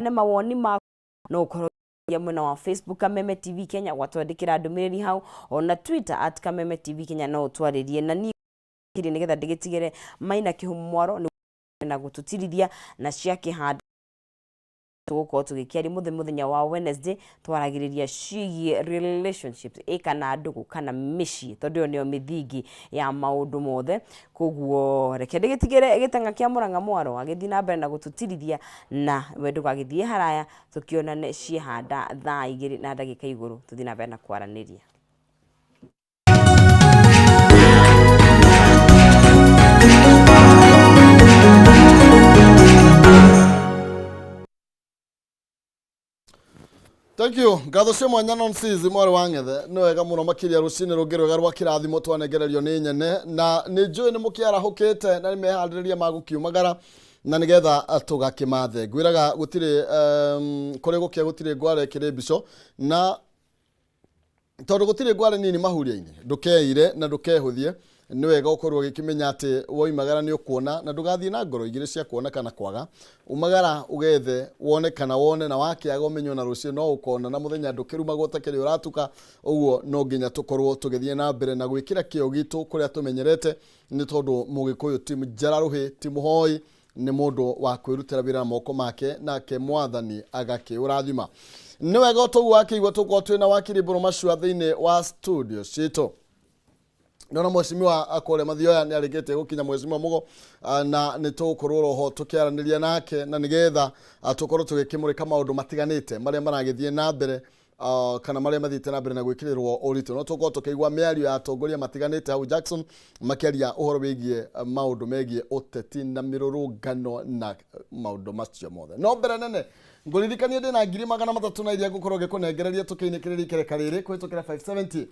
Nĩ mawoni maku no ũkorwo ya mwena wa Facebook Kameme TV Kenya gwatwandĩkĩra ndũmĩrĩri hau ona Twitter at Kameme TV Kenya no ũtwarĩrie na niĩ kiri nĩgetha ndĩgĩtigĩre Maina Kĩhumo Mwaro na gũtũtirithia na cia kĩhanda tũgũkorwo tũgĩkĩaria mũthenya mũthenya wa Wednesday twaragĩrĩria ciĩgiĩ relationships ĩ kana ndũgũ kana mĩciĩ tondũ ĩyo nĩyo mĩthingi ya maũndũ mothe. Koguo reke ndĩgĩtigĩre gĩtang'a kĩa Mũrang'a Mwaro agĩthiĩ na mbere na gũtũtirithia na we ndũgagĩthiĩ haraya tũkĩonane ciehanda thaa 2 na ndagĩka igũrũ tũthiĩ na mbere na kwaranĩria. Thank you. Ngatho cia mwanya nonsense mwarĩ wa ng'ethe nĩ wega mũno makĩria rũcinĩ rũngĩ rwega rwa kĩrathimo twanengererio nĩ nyene na nĩ njũĩ nĩ mũkĩarahũkĩte na nĩ meharĩrĩria ma gũkiumagara na nĩgetha tũgakĩmathe ngwĩraga gũtirĩ kũrĩ gũkĩa gũtirĩ ngware kĩrĩ mbico na tondũ gũtirĩ ngware nini mahuria-inĩ ndũkeire na ndũkehũthie nĩ wega ũkorwo ũgĩkĩmenya atĩ woimagara nĩ ũkuona na ndũgathiĩ na ngoro igĩrĩ cia kuona kana kwaga umagara ũgethe wone kana wone na wakĩaga ũmenye ona rũciũ no ũkona na mũthenya ndũkĩrumagwo ta kĩrĩa ũratuka ũguo no nginya tũkorwo tũgĩthiĩ na mbere na gwĩkĩra kĩo gitũ kũrĩa tũmenyerete nĩ tondũ mũgĩkũyũ ti njara rũhĩ ti mũhoi nĩ mũndũ wa kwĩrutĩra wĩra na moko make nake mwathani agakĩũrathima nĩ wega ũtoguo wakĩigua tũkorwo twĩna wakiri Mbũrũ Macua thĩinĩ wa studio citũ ndona mheshimiwa kũrĩa Mathioya nĩ arĩkĩtie gũkinya mheshimiwa Mugo na nĩ tũgũkorwo roho tũkĩaranĩria nake na nĩgetha tũkorwo tũgĩkĩmũrĩka maũndũ matiganĩte marĩa maragĩthiĩ na mbere kana marĩa mathiĩte na mbere na gwĩkĩrĩrwo ũritũ no tũkorwo tũkĩigua mĩario ya atongoria matiganĩte hau Jackson makĩaria ũhoro wĩgiĩ maũndũ megiĩ ũteti na mĩrũrũngano na maũndũ macio mothe no mbere nene ngũririkanie ndĩna 300,000 na iria ngũkorwo ngĩkũnengereria tũkĩinĩkĩrĩria ikereka rĩrĩ kũhĩtũkĩra 570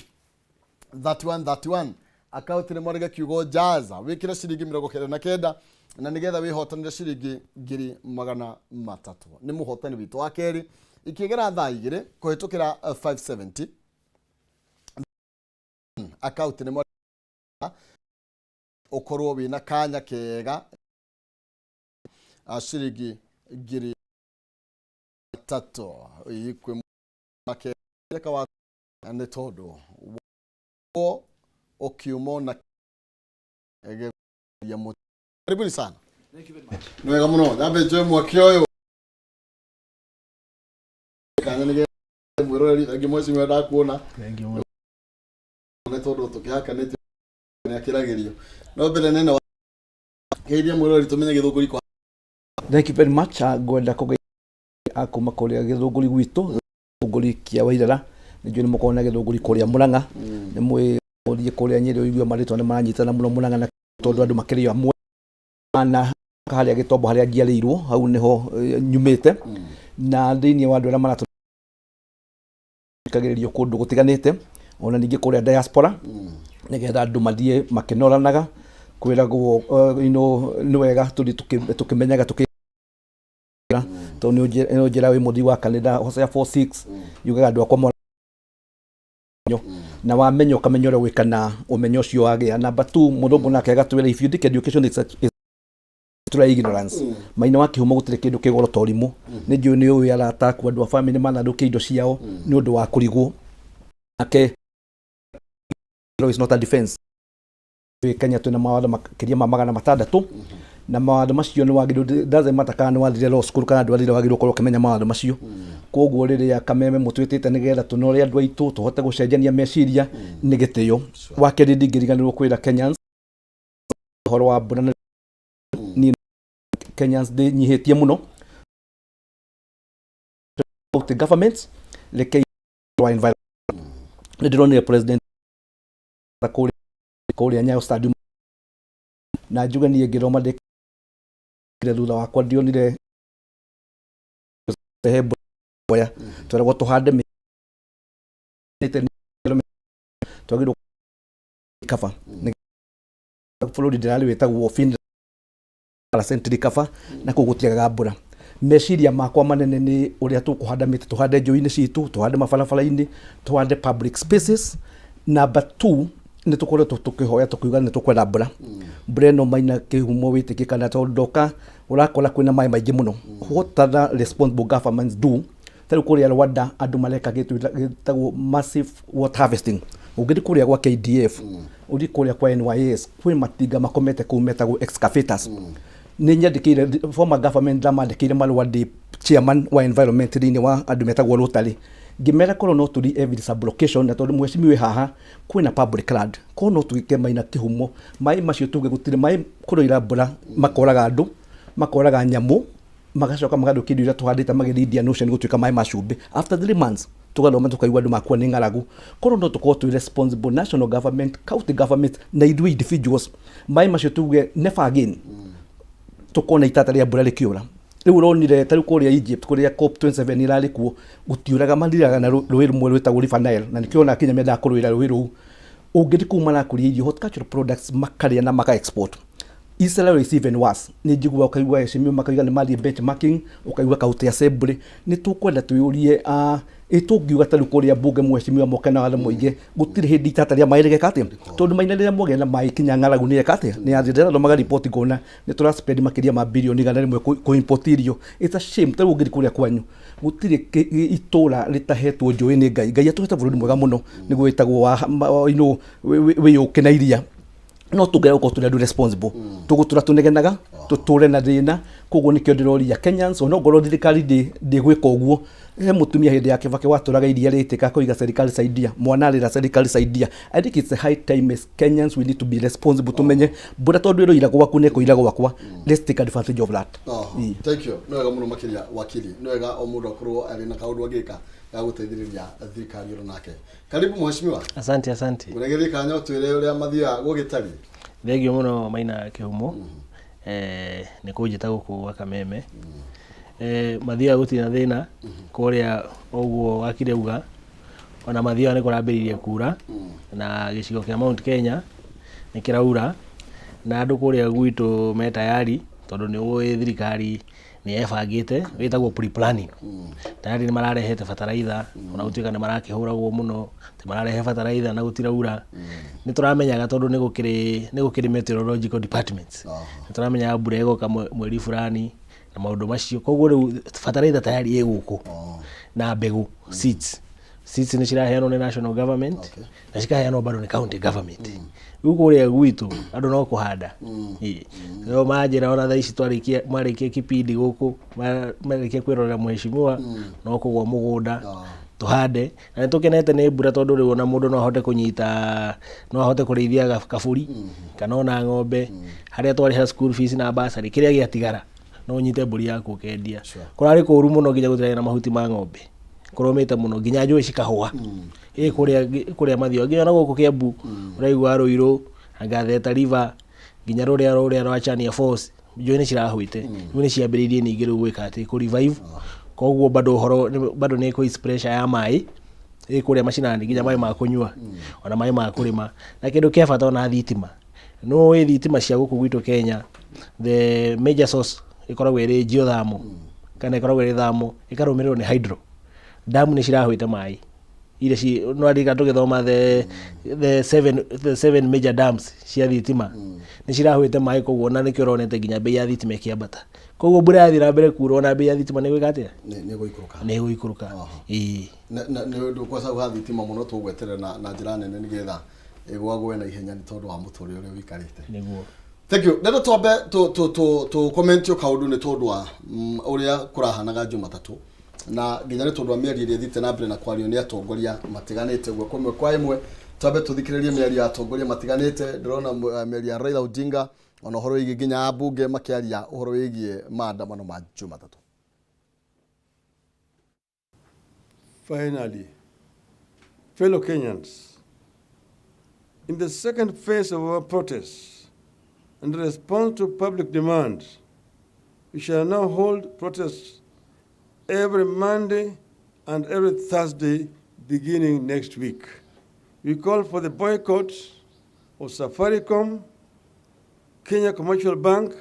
31 31 akaunti nĩ mwarĩge kiugo jaza wĩkĩre ciringi 99 na nĩgetha wĩhotanĩre ciringi 300,000 nĩ mũhotani witũ wa kerĩ ikĩgera thaa 2 kũhĩtũkĩra 570 akaunti nĩ mwarĩge ũkorwo wĩna kanya kega ciringi 300 kwĩ make wa nĩ tondũ wo ũkiuma na karibuni sana. Nĩ wega mũno nyambe njoe mwaki ũyũ kanya nĩ mwĩroreri thengi mwecimia ndakuona nĩ tondũ tũkĩhakanĩte nĩ akĩragĩrio no mbere nene geithia mwĩroreri tũmenye gĩthũngũri kwa. Thank you very much. Ngwenda kũgeithia kuma kũrĩa gĩthũngũri gwitũ gĩthũngũri kĩa Wairara nĩ njũĩ nĩ mũkoragwo na gĩthũngũri kũrĩa Mũrang'a nĩ mwĩ ũthiĩ kũrĩa Nyĩrĩ ũigue marĩtwa nĩ maranyitana mũno Mũrang'a na tondũ andũ makĩrĩ amwe na harĩa Gĩtombo harĩa njiarĩirwo hau nĩho nyumĩte na thĩinĩ wa andũ arĩa maratũthikagĩrĩrio kũndũ gũtiganĩte ona ningĩ kũrĩa diaspora nĩgetha andũ mathiĩ makĩnoranaga kwĩragwo you know, nĩ wega tũthiĩ tũkĩmenyaga tũkĩ tondũ nĩ njĩra wĩ mũthii wa kanitha Hosea 4:6 yugaga andũ akwa na wamenya ũkamenya ũrĩa gwĩka na ũmenyo ũcio wagĩa. Number 2 mũthũngũ nake agatwĩra if you think education is destroy ignorance maina wa kĩhumo gũtirĩ kĩndũ kĩ goro ta ũrimũ nĩ njũĩ nĩ ũĩ arata aku andũ a family manathũkia indo ciao nĩ ũndũ wa kũrigwo nake is not a defense. Kenya twĩna mawatho makĩria ma 600 na mawatho macio nĩ wagĩrĩirwo doesn't matter kana nĩ wathire law school kana ndwathire wagĩrĩirwo gũkorwo ũkĩmenya mawatho macio koguo rĩrĩa Kameme mũtwĩtĩte nĩgetha tũnore andũ aitũ tũhote gũcenjania meciria nĩ gĩtĩo wa kerĩ ndingĩriganĩrwo kwĩra Kenyans ũhoro wa mbura niĩ Kenyans ndĩnyihĩtie mũno county governments reke wa environment nĩ ndĩronire president kũrĩa Nyayo Stadium na njuge niĩ ngĩthoma ndĩkire thutha wakwa ndionire he mboya tweragwo tũhande mĩtĩ twagĩrĩirwo cover bũrũri ndĩrarĩ wĩtagwo Finland century cover na kũu gũtiagaga mbura meciria makwa manene nĩ ũrĩa tũkũhanda mĩtĩ tũhande njũĩ-inĩ citũ tũhande mabarabara-inĩ tũhande public spaces. Number 2 Nĩ tũkoretwo tũkĩhoya tũkiuga nĩ tũkwenda mbura. Mbura ĩno Maina Kĩhumo wĩtĩkie kana tondũ ndoka ũrakora kwĩna maĩ maingĩ mũno. What other responsible governments do, ta rĩu kũrĩa Rwanda andũ mareka gĩtũ gĩtagwo massive water harvesting. Ũngĩthiĩ kũrĩa gwa KDF, ũthiĩ kũrĩa kwa NYS, kwĩ matinga makomete kũu metagwo excavators. Nĩ nyandĩkĩire former government, ndamandĩkĩire marũa ndĩ chairman wa environment thĩinĩ wa andũ metagwo Rotary, ngĩmera korwo no tũri every sub-location, na tondũ mheshimiwa wĩ haha kwĩna public land, korwo no twĩke Maina Kĩhumo maĩ macio tuge gũtirĩ maĩ kũroira mbura makoraga andũ, makoraga nyamũ, magacoka magathũkia indo iria tũhandĩte magĩthiĩ Indian Ocean gũtuĩka maĩ ma cumbĩ. After 3 months tũgathoma tũkaigua andũ makua nĩ ng'aragu. Korwo no tũkorwo twĩ responsible, national government, county government na ithuĩ individuals, maĩ macio tuge never again tukona itata rĩa mbura rĩkĩũra. Rĩu ũronire ta rĩu kũrĩa Egypt kũrĩa COP 27 ĩrarĩ kuo gũtiũraga, mariraga na rũĩ rũmwe rwĩtagwo River Nile, na nĩkĩo ona Kenya mendaga kũrũĩra rũĩ rũu. Ũngĩthiĩ kũu marakũria irio, horticultural products, makarĩa na maka export. Israel is even worse. Nĩ njiguaga ũkaigua heshimiwa makauga nĩ mathiĩ benchmarking, ũkaigua county assembly. Nĩ tũkwenda twĩyũrie ĩ tũngiuga ta rĩu kũrĩa mbunge mheshimiwa moke na watho mũingĩ gũtirĩ hĩndĩ itata rĩa maĩ rĩgeka atĩa, tondũ Maina rĩrĩa mwagĩa na maĩ kinya ng'aragu nĩ eka atĩa nĩ yathĩ. Ndĩrathomaga riboti ngona nĩ tũra spend makĩria ma birioni 100 kũ import irio. It's a shame. Ta rĩu ũngĩthiĩ kũrĩa kwanyu gũtirĩ itũra rĩtahetwo njũĩ nĩ Ngai. Ngai atũhete bũrũri mwega mũno nĩguo wĩtagwo wa wĩ ũkĩ na iria, no tũngĩaga gũkorwo tũrĩ andũ responsible tũgũtũra tũnegenaga tũtũre na thĩna. Koguo nĩkĩo ndĩroria Kenyans, ona ongorwo thirikari ndĩgwĩka ũguo. He mũtumia hĩndĩ ya Kibaki watũraga iria rĩtĩka akoiga serikali saidia, mwana arĩra serikali saidia. I think it's a high time as Kenyans we need to be responsible, tumenye mbura tondũ ĩroira gwaku nĩ ĩkũira gwakwa. Let's take advantage of that. Oh, thank you. Nĩ wega mũno makĩria wakili. Nĩ wega o mũndũ akorwo arĩ na kaũndũ angĩka ga gũteithĩrĩria thirikari ĩno nake. Karibu mheshimiwa. Asante, asante. Ũregerie kanya ũtwĩre ũrĩa mathiaga gũgĩtariĩ. Thengio mũno Maina Kĩhumo nĩ kũnjĩta gũkũ gwa Kameme. Mathiaga gũtirĩ na thĩna kũrĩa ũguo wakire uga, ona mathiaga nĩ kũrambĩrĩirie kura na gĩcigo kĩa Mount Kenya nĩ kĩraura na andũ kũrĩa gwitũ me tayari tondũ nĩ ũĩ thirikari nĩ yebangĩte wĩtagwo pre-planning. Tayari nĩ mararehete bataraitha, ona gũtuĩka nĩ marakĩhũragwo mũno atĩ mararehe bataraitha na gũtiraura. Nĩ tũramenyaga tondũ nĩ gũkĩrĩ meteorological departments, nĩ tũramenyaga mbura ĩgoka mweri fulani na maũndũ macio. Koguo rĩu bataraitha tayari ĩ gũkũ na mbegũ, seeds nĩ ciraheanwo nĩ national government na cikaheanwo bado nĩ county government. Rĩu kũrĩa gwitũ andũ no kũhanda. Ĩĩ. Rĩu manjĩra ona thaa ici twarĩkia marĩkia kipindi gũkũ, marĩkia kwĩrorera mheshimiwa no kũgwa mũgũnda tũhande, na nĩ tũkenete nĩ mbura tondũ rĩu ona mũndũ no ahote kũnyita, no ahote kũrĩithia kabũri kana ona ng'ombe harĩa twarĩha school fees na bursary, kĩrĩa gĩatigara no ũnyite mbũri yaku ũkendia. Kũrarĩ kũru mũno nginya gũtirarĩ na mahuti ma ng'ombe, kũromĩte mũno nginya njũĩ cikahũa. Ĩ kũrĩa mathio nginya ona gũkũ Kiambu ũraigua Rũirũ anga Theta River nginya rũrĩa rwa Chania Falls njũĩ nĩ cirahũĩte. Rĩu nĩ ciambĩrĩirie ningĩ rĩu gwĩka atĩ kũ revive, koguo bado ũhoro bado nĩ kũ pressure ya maĩ ĩ kũrĩa macinani nginya maĩ ma kũnyua ona maĩ ma kũrĩma. Na kĩndũ kĩa bata ona thitima, no ĩ thitima cia gũkũ gwitũ Kenya, the major source ĩkoragwo ĩrĩ geothermal kana ĩkoragwo ĩrĩ thermal ĩkarũmĩrĩrwo nĩ hydro dam. Nĩ cirahũĩte maĩ iria ci no arika tũgĩthoma the seven major dams cia thitima nĩ cirahũĩte maĩ, koguo ona nĩkĩo ũronete nginya bei ya thitima ĩkĩambata. Koguo mbura yathiĩ na mbere kura ona bei ya thitima nĩ gwĩka atĩa? Nĩ gũikũrũka. Nĩ ĩgũikũrũka, ĩĩ. Nĩ ũndũ kwa sababu ha thitima mũno tũgweterera na njĩra nene nĩgetha ĩgwagwe na ihenya nĩ tondũ wa mũtũrĩre ũrĩa ũikarĩte. Nĩguo. Thank you. Nendo twambe tu comment kaũndũ nĩ tondũ wa ũrĩa kũrahanaga Jumatatũ na nginya nĩ tondũ wa mĩario ĩrĩa ĩthiĩte na mbere na kwario nĩ atongoria matiganĩte ũguo kwa ĩmwe kwa ĩmwe. Twambe tũthikĩrĩrie mĩario ya atongoria matiganĩte. Ndĩrona mĩario ya Raila Odinga ona ũhoro wĩgiĩ nginya ambunge makĩaria ũhoro wĩgiĩ maandamano ma Jumatatũ. Finally, fellow Kenyans, in the second phase of our protests and in response to public demand, we shall now hold protests every Monday and every Thursday beginning next week. We call for the boycott of Safaricom, Kenya Commercial Bank,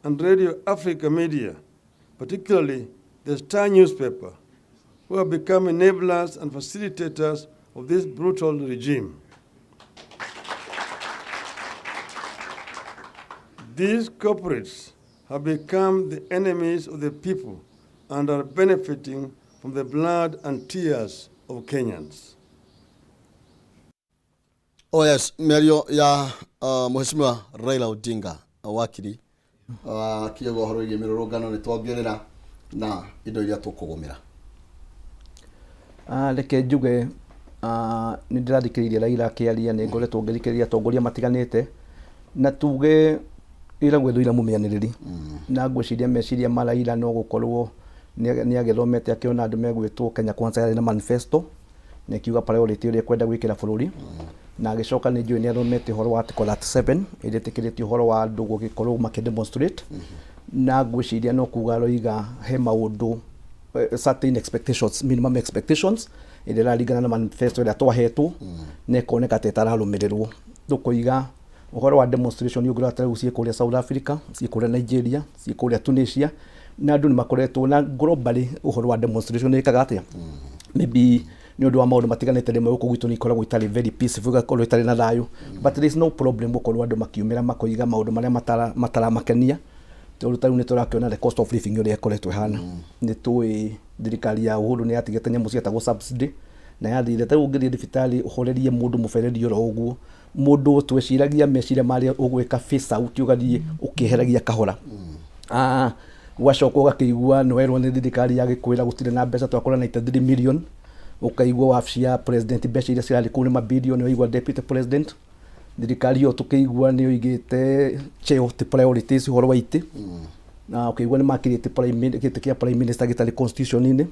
and Radio Africa Media, particularly the Star newspaper, who have become enablers and facilitators of this brutal regime. These corporates have become the enemies of the people and are benefiting from the blood and tears of Kenyans. Oh yes, mĩario ya Mheshimiwa Raila Odinga wakiri akiuga ũhoro wĩgiĩ mĩrũrũngano nĩ tuongerera na indo iria tũkũgũmĩra. Reke njuge nĩ ndĩrathikĩrĩirie Raila akĩaria, nĩ ngoretwo ngĩthikĩrĩria atongoria matiganĩte, na tuge ĩragwo ĩthũire mũmĩanĩrĩri. Na ngwĩciria meciria ma Raila no gũkorwo nĩ agĩthomete akĩona andũ megwĩtwo Kenya Kwanza yarĩ na manifesto na ĩkiuga priority ũrĩa ĩkwenda gwĩkĩra bũrũri. Na agĩcoka nĩ njũĩ nĩ athomete ũhoro wa Article 37 ĩrĩa ĩtĩkĩrĩtie ũhoro wa andũ gũgĩkorwo makĩ demonstrate. Na ngwĩciria no kuga aroiga he maũndũ certain expectations, minimum expectations ĩrĩa ĩraringana na manifesto ĩrĩa twahetwo na ĩkoneka ta ĩtararũmĩrĩrwo. Tũkoiga ũhoro wa demonstration ũngĩrora ta rĩu ciĩ kũrĩa South Africa, ciĩ kũrĩa Nigeria, ciĩ kũrĩa Tunisia, na andũ nĩ makoretwo na globally ũhoro wa demonstration ĩkaga atĩa? Maybe nĩ ũndũ wa maũndũ matiganĩte rĩmwe gũkũ gwitũ nĩ ikoragwo itarĩ very peaceful, igakorwo itarĩ na thayũ, but there is no problem gũkorwo andũ makiumĩra makoiga maũndũ marĩa mataramakenia, tondũ ta rĩu nĩ tũrakĩona the cost of living ũrĩa ĩkoretwo ĩhana. Nĩ tũĩ thirikari ya Uhuru nĩ yatigĩte nyamũ cietagwo subsidy na yathire. Ta rĩu ũngĩthiĩ thibitarĩ ũhorerie mũndũ mũberethi oro ũguo, mũndũ tweciragia meciria marĩa ũgwĩka phase out, ũgathiĩ ũkĩeheragia kahora. Ũgacoka ũgakĩigua nĩ werwo nĩ thirikari yagĩkwĩra gũtirĩ na mbeca, twakora 93 million, ũkaigua wabici ya president mbeca iria cirarĩ kũu nĩ mabilioni, waigua deputy president thirikari ĩyo tũkĩigua nĩ oigĩte cheo ti priorities ũhoro wa itĩ, na ũkĩigua nĩ makirĩte gĩtĩ kĩa prime minister gĩtarĩ constitution-inĩ.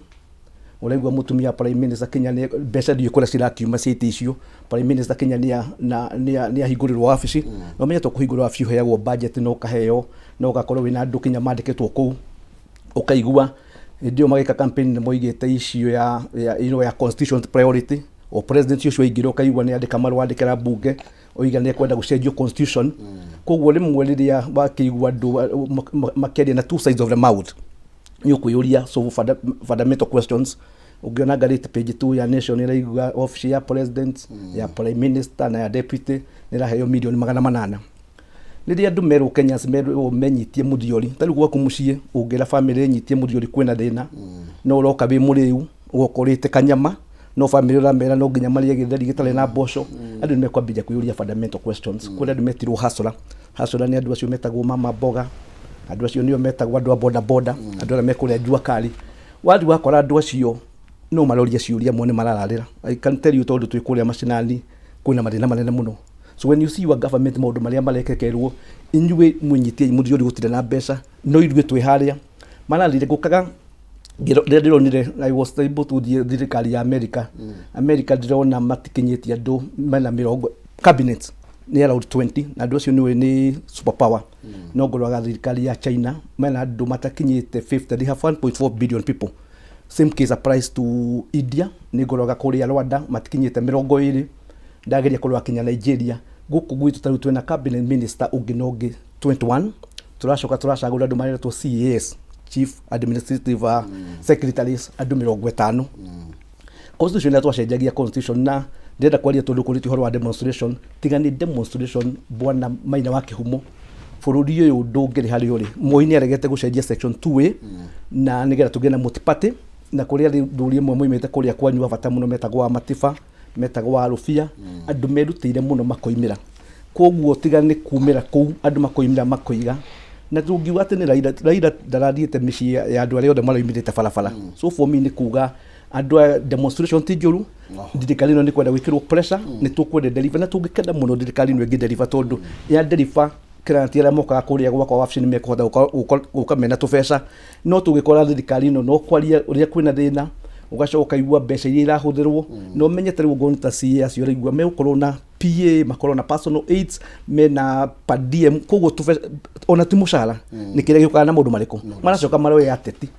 Ũraigua mũtumia wa prime minister kinya nĩ mbeca ndiũĩ kũrĩa cirakiuma cia itĩ icio. Prime minister kinya nĩ ahingũrĩrwo wabici, na ũmenye to kũhingũrĩrwo wabici, ũheagwo budget na ũkaheo na ũgakorwo wĩna andũ kinya mandĩkĩtwo kũu. Ũkaigua hĩndĩ ĩyo magĩka campaign nĩ moigĩte issue ya you know, ya constitution priority, o president ũcio aingĩra ũkaigua nĩ andĩka marũa andĩkĩra mbunge oiga nĩ ekwenda gũcenjio constitution. Koguo rĩmwe rĩrĩa wakĩigua andũ makĩaria na two sides of the mouth, nĩ ũkwĩyũria so fundamental questions. Ũngĩona ngathĩti page 2 ya Nation ĩraigua office ya president, ya prime minister na ya deputy nĩ ĩraheo milioni 800. Rĩrĩa andũ merwo Kenyans merwo menyitie mũthiori, ta rĩu gwaku mũciĩ ũngĩra famĩlĩ ĩnyitie mũthiori kwĩna thĩna, no ũroka wĩ mũrĩu ũgoka ũrĩte kanyama, no famĩlĩ ũramera no nginya marĩe gĩtheri gĩtarĩ na mboco, andũ nĩ mekwambĩrĩria kwĩyũria fundamental questions. Kũrĩ andũ metirwo hustler. Hustler nĩ andũ acio metagwo mama mboga, andũ acio nĩo metagwo andũ a boda boda, andũ arĩa mekũrĩa jua kali. Wathiĩ wakora andũ acio no maroria ciũria amwe nĩ marararĩra. I can tell you tondũ twĩ kũrĩa macinani kwĩna mathĩna manene mũno. So when you see your government maũndũ marĩa marekekerwo, inyuĩ mwĩnyitie mũthiori gũtirĩ na mbeca, no ithuĩ twĩ harĩa marathire ngũkaga. Rĩrĩa ndĩronire I was able to thiĩ thirikari ya America. America ndĩrona matikinyĩtie andũ mena mĩrongo, cabinet nĩ around 20, na andũ acio nĩũĩ nĩ super power. No ngũroraga thirikari ya China mena andũ matakinyĩte 50, they have 1.4 billion people. Same case applies to India. Nĩ ngũroraga kũrĩa Rwanda matikinyĩte 20. Ndageria kũrora kinya Nigeria. Gũkũ gwitũ ta rĩu twĩna cabinet minister ũngĩ na ũngĩ 21, tũracoka tũracagũra andũ maretwo CAS, Chief Administrative Secretaries, andũ 50. Constitution ĩrĩa twacenjagia constitution, na ndĩrenda kwaria tondũ kũrĩtie ũhoro wa demonstration. Tiga nĩ demonstration, bwana Maina wa Kĩhumo, bũrũri ũyũ ndũngĩrĩ harĩa ũrĩ. Moi nĩ aregete gũcenjia section 2A na nĩgetha tũgĩe na multi-party, na kũrĩa athuri amwe moimĩte kũrĩa kwanyu wa bata mũno metagwo wa Matiba, metagwo wa Rũbia, andũ merutĩire mũno makoimĩra. Koguo tiga nĩ kumĩra kũu andũ makoimĩra makoiga, na tũngiuga atĩ nĩ Raila, Raila ndarathiĩte mĩciĩ ya andũ arĩa othe maraumĩrĩte barabara. So for me nĩ kuga andũ a demonstration ti njũru. Thirikari ĩno nĩ kwenda gwĩkĩrwo pressure, nĩ tũkwenda deliver, na tũngĩkenda mũno thirikari ĩno ĩngĩ deliver, tondũ ya deliver client arĩa mokaga kũrĩa gwakwa wabici nĩ mekũhota gũka mena tũbeca. No tũngĩkora thirikari ĩno no kwaria ũrĩa kwĩna thĩna, ũgacoka ũkaigua mbeca iria irahũthĩrwo, na ũmenye ta rĩu okorwo nĩ ta CA acio ũraigua megũkorwo na PA, makorwo na personal aides, mena per diem, koguo tũbeca ona ti mũcara nĩ kĩrĩa gĩũkaga na maũndũ marĩkũ maracoka maroya ateti.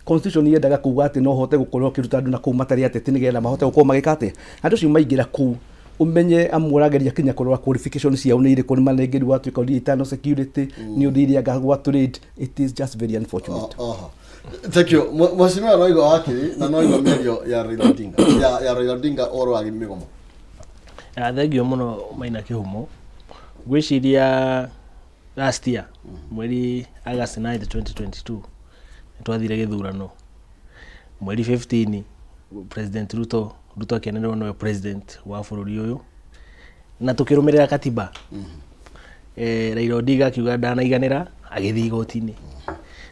Constitution yendaga kuga atĩ no hote gũkorwo ũkĩruta andũ na kũu matarĩ ateti nĩgetha mahote gũkorwo magĩka atĩa. Andũ acio maingĩra kũu, ũmenye amwe ũrageria kinya kũrora qualification ciao nĩ irĩkũ, nĩ manengerirwo watuĩka ũthiĩ internal security, nĩ ũthire anga gwa trade. It is just very unfortunate. Oho. Thank you. Mheshimiwa no igua wakiri na no igua mĩario ya Raila Odinga ya Raila Odinga ũhoro wa mĩgomo. Thengio mũno Maina Kĩhumo. Ngwĩciria Last year mweri August 9 2022 nĩtwathire gĩthurano mweri 15. President Ruto akĩanĩrĩrwo nĩwe president wa bũrũri ũyũ na tũkĩrũmĩrĩra katiba. Raila Odinga akiuga ndanaiganĩra, agĩthiĩ igoti-inĩ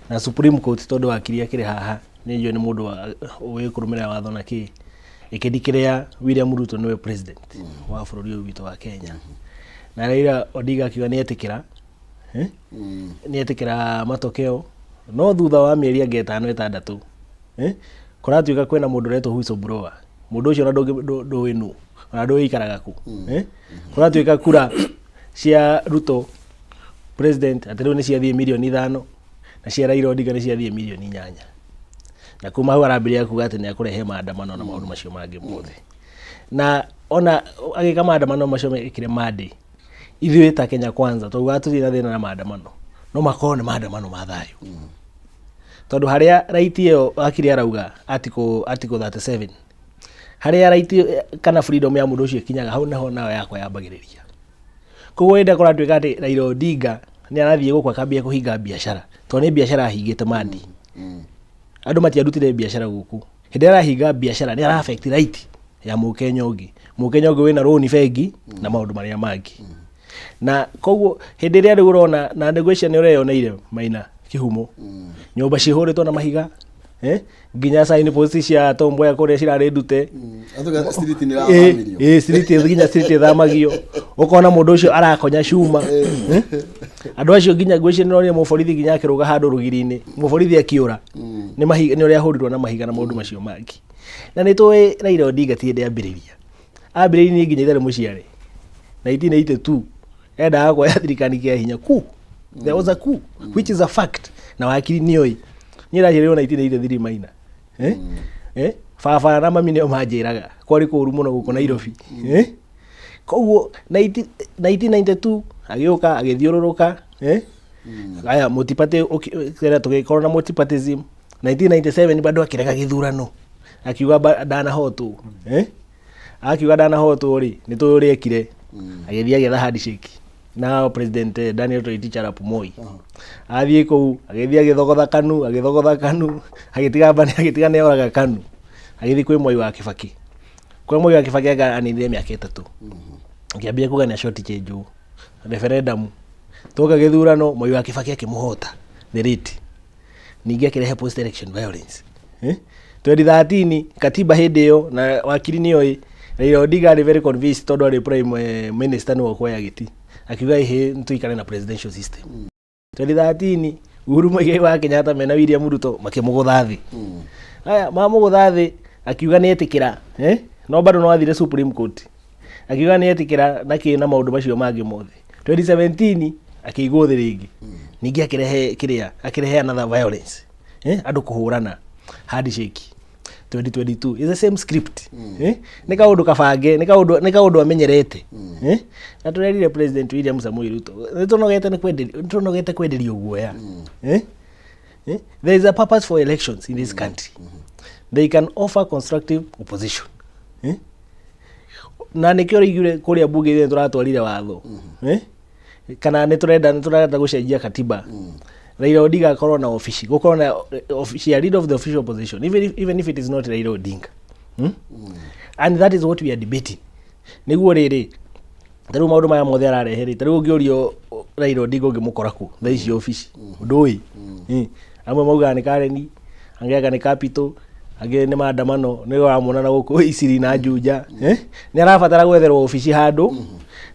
na Supreme Court, tondũ wakiri akĩrĩ haha nĩ njũĩ nĩ mũndũ ũĩ kũrũmĩrĩra watho na kĩ ĩkĩndikĩrĩa William Ruto nĩwe president wa bũrũri ũyũ witũ wa Kenya. Na Raila Odinga akiuga nĩ etĩkĩra, eh? Nĩ etĩkĩra matokeo, no thutha wa mĩeri ĩngĩ 5 6, eh? Kũratuĩka kwĩna mũndũ ũretwo whistleblower. Mũndũ ũcio ona ndũĩ nũ, ona ndũĩ ikaraga kũ, eh? Kũratuĩka kura cia Ruto president atĩ rĩu nĩ ciathiĩ mirioni 5 na cia Raila Odinga nĩ ciathiĩ mirioni 8. Na kuma hau arambĩrĩria kuga atĩ nĩ akũrehe maandamano na maũndũ macio mangĩ mothe. Na ona agĩka maandamano macio mekire mande, ithuĩ ta Kenya Kwanza twaugaga tũtirĩ na thĩna na maandamano, no makorwo nĩ maandamano ma thayũ, tondũ harĩa right ĩyo wakiri arauga article 37, harĩa right kana freedom ya mũndũ ũcio ĩkinyaga, hau naho nayo yakwa yambagĩrĩria. Koguo hĩndĩ ĩrĩa kũratuĩka atĩ Raila Odinga nĩ arathiĩ gũkũ akambia kũhinga biacara, tondũ nĩ biacara ahingĩte mandi, andũ matiarutire biacara gũkũ, hĩndĩ ĩrĩa arahinga biacara nĩ ara affect right ya mũkenya ũngĩ, mũkenya ũngĩ wĩna rũni bengi na maũndũ marĩa mangĩ. Na koguo hĩndĩ ĩrĩa rĩu ũrona na ngwĩciria nĩ ũreyoneire, Maina Kĩhumo, nyũmba cihũrĩtwo na mahiga, eh? Nginya sign post cia Tom Mboya kũrĩa cirarĩ ndute. Atuga street nĩ ĩrathamirio. Ĩ, street, nginya street ĩthamagio, ũkona mũndũ ũcio arakonya cuma, eh? Andũ acio nginya ngwĩciria nĩ ũronire mũborithi nginya akĩrũga handũ rũgiri-inĩ, mũborithi akĩũra nĩ mahiga, nĩ ũrĩa ahũrirwo na mahiga na maũndũ macio mangĩ. Na nĩ tũĩ Raila Odinga ti hĩndĩ ambĩrĩria, ambĩrĩirie nginya itarĩ mũciare 1982, endaga kuoya thirikari kĩa hinya ku there was a coup, which is a fact, na wakiri nĩoĩ. Niĩ ndaciarirwo 1983, Maina, eh? Eh? Baba na mami nĩo manjĩraga kwarĩ kũũru mũno gũkũ Nairobi, eh? Koguo 19 1992 agĩũka agĩthiũrũrũka, eh? Aya multiparty kĩrĩa tũgĩkorwo na multipartyism. 1997 bado akĩrega gĩthurano, akiuga ndanahotwo, eh? Akiuga ndanahotwo rĩ, nĩ tũĩ ũrĩa ekire, agĩthiĩ agĩetha handshake na President Daniel Toroitich arap Moi. Athiĩ kũu agĩthiĩ agĩthogotha KANU, agĩthogotha KANU, agĩtiga mbani, agĩtiga nĩ oraga KANU, agĩthiĩ kwĩ Moi wa Kibaki. Kwĩ Moi wa Kibaki anga aninire mĩaka 3, akĩambia kuga nĩ short change referendum. Twoka gĩthurano, Moi wa Kibaki akĩmũhota the rate, ningĩ akĩrehe post election violence, eh? 2013 katiba hĩndĩ ĩyo, na wakiri nĩoĩ, Raila Odinga arĩ very convinced tondũ arĩ prime minister nĩwe ũkuoya gĩti, akiuga ĩhĩ nĩtũikare na presidential system. 2013 Uhuru Muigai wa Kenyatta mena William Ruto makĩmũgũtha thĩ. Aya mamũgũtha thĩ, akiuga nĩ etĩkĩra, eh? No bado no athire Supreme Court, akiuga nĩ etĩkĩra na kĩ na maũndũ macio mangĩ mothe. 2017 akĩigwo thĩ rĩngĩ, ningĩ akĩrehe kĩrĩa, akĩrehe another violence, eh? Andũ kũhũrana handshake. 2022 is the same script, eh? Nĩ kaũndũ kabange, nĩ kaũndũ amenyerete, eh? Na tũrerire President William Samoei Ruto nĩ tũnogete nĩ kwenderio, nĩ tũnogete kwenderio guoya, eh? Eh? There is a purpose for elections in this country. They can offer constructive opposition. Eh? Na nĩkĩo rĩigire kũrĩa bunge-inĩ tũratwarire watho, eh? Kana nĩ tũrenda gũcenjia katiba, Raila Odinga akorwo na ofici, gũkorwo na ofici ya leader of the official opposition, even if it is not Raila Odinga, And that is what we are debating. Nĩguo rĩrĩ, ta rĩu maũndũ maya mothe ararehe rĩ, ta rĩu ũngĩũrio Raila Odinga ũngĩmũkora kũ thaa ici ofici, ndũĩ. Amwe maugaga nĩ Karen, angĩ anga nĩ Capital, angĩ nĩ maandamano, nĩ ũramwona na gũkũ Isiri na Juja, eh? Nĩ arabatara gwetherwo ofici handũ,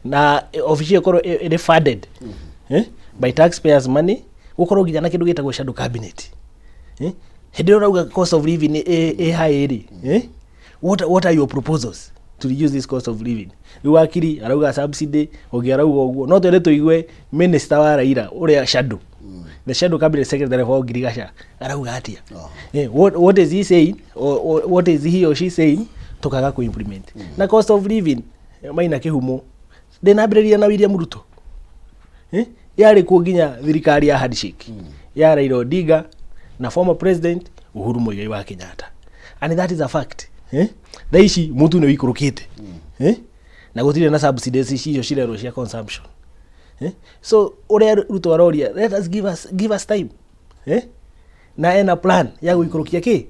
na ofici ĩyo ĩkorwo ĩrĩ funded, eh? By taxpayers money, gũkorwo nginya na kĩndũ gĩtagwo shadow cabinet, eh? Hĩndĩ ĩrĩa ũrauga cost of living ĩ high rĩ, eh? What are your proposals to reduce this cost of living? Rĩu wakiri arauga subsidy, ũngĩ arauga ũguo, no twende tũigue minister wa Raila ũrĩa shadow, the shadow cabinet secretary for Girigasha arauga atĩa. What is he saying or what is he or she saying tukaga ku implement na cost of living? Maina Kĩhumo, ndĩnambĩrĩria na William Ruto, eh? Yarĩ kuo nginya thirikari ya handshake ya Raila Odinga na former president Uhuru Muigai wa Kenyatta, and that is a fact, eh? Thaa ici mutu nĩ ũikũrũkĩte, eh? Na gũtirĩ na subsidies icio cirerwo cia consumption. Eh? So ũrĩa Ruto aroria, let us give us time, eh? Na ena plan ya gũikũrũkia kĩ,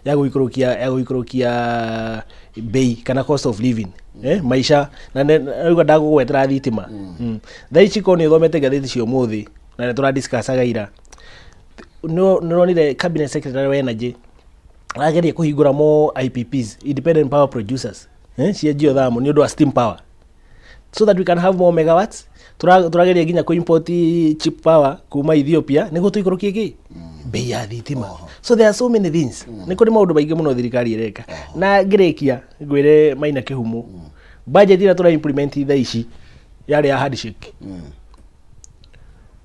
ya gũikũrũkia bei kana cost of living, eh? Maisha na rĩu ndagũgwetera thitima. Thaa ici korwo nĩ ũthomete ngathĩti cia ũmũthĩ na nĩ tũradiscussaga ira, nĩ ũronire cabinet secretary wa energy arageria kũhingũra mo IPPs, independent power producers, eh? Cia geothermal nĩ ũndũ wa steam power, so that we can have more megawatts. Tũrageria nginya kũ import cheap power kuma Ethiopia nĩguo tũikũrũkie kĩ bei ya thitima. So there are so many things, nĩ kũrĩ maũndũ maingĩ mũno thirikari ĩreka. Na ngĩrĩkia ngwĩre Maina Kĩhumo, budget ĩrĩa tũra implement thaa ici yarĩ ya handshake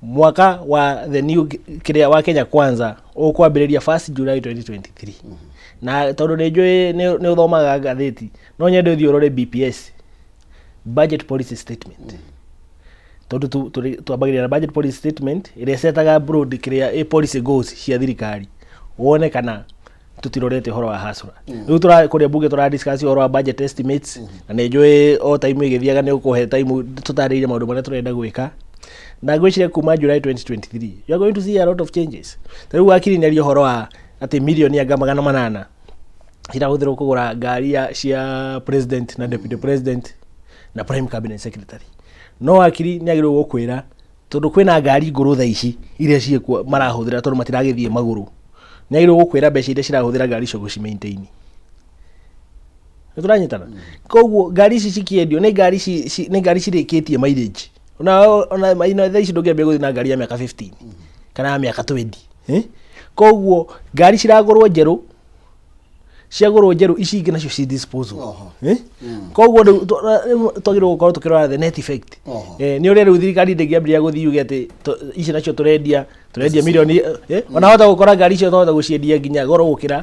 mwaka wa the new kĩrĩa wa Kenya Kwanza ũkwambĩrĩria 1st July 2023. Na tondũ nĩ njũĩ nĩ ũthomaga ngathĩti, no nyende ũthiĩ ũrore BPS, budget policy statement, tondũ twambagĩrĩria na budget policy statement ĩrĩa ĩcetaga broad kĩrĩa ĩ policy goals cia thirikari, wone kana tutirorete ũhoro wa hasra. Rĩu tũra kũrĩa bunge tũra discuss ũhoro wa budget estimates, na nĩ njũĩ o time ĩgĩthiaga nĩ ũkũhe time tũtarĩirie maũndũ marĩa tũrenda gwĩka. Na ngwĩciria kuma July 2023 you are going to see a lot of changes. Ta rĩu wakiri nĩaria ũhoro wa atĩ mirioni anga 800 cirahũthĩrwo kũgũra ngari cia president na deputy president na prime cabinet secretary. No wakiri nĩ agĩrĩirwo gũkwĩra tondũ kwĩna ngari ngũrũ thaa ici iria ciĩkuo marahũthĩra tondũ matiragĩthiĩ magũrũ, nĩ agĩrĩirwo gũkwĩra mbeca iria cirahũthĩra ngari icio gũci maintain. Nĩ tũranyitana? Koguo ngari ici cikĩendio nĩ ngari cirĩkĩtie mileage. Ona ona thaa ici ndũngĩambia gũthiĩ na ngari ya mĩaka 15 kana ya mĩaka 20, eh? Koguo ngari ciragũrwo njerũ, ciagũrwo njerũ, ici ingĩ nacio ci disposal. Eh? Koguo rĩu twagĩrĩirwo gũkorwo tũkĩrora the net effect. Eh, nĩ ũrĩa rĩu thirikari ndĩngĩambĩrĩria gũthiĩ yuge atĩ ici nacio tũrendia milioni, eh? Ona hota gũkora ngari icio twahota gũciendia nginya goro gũkĩra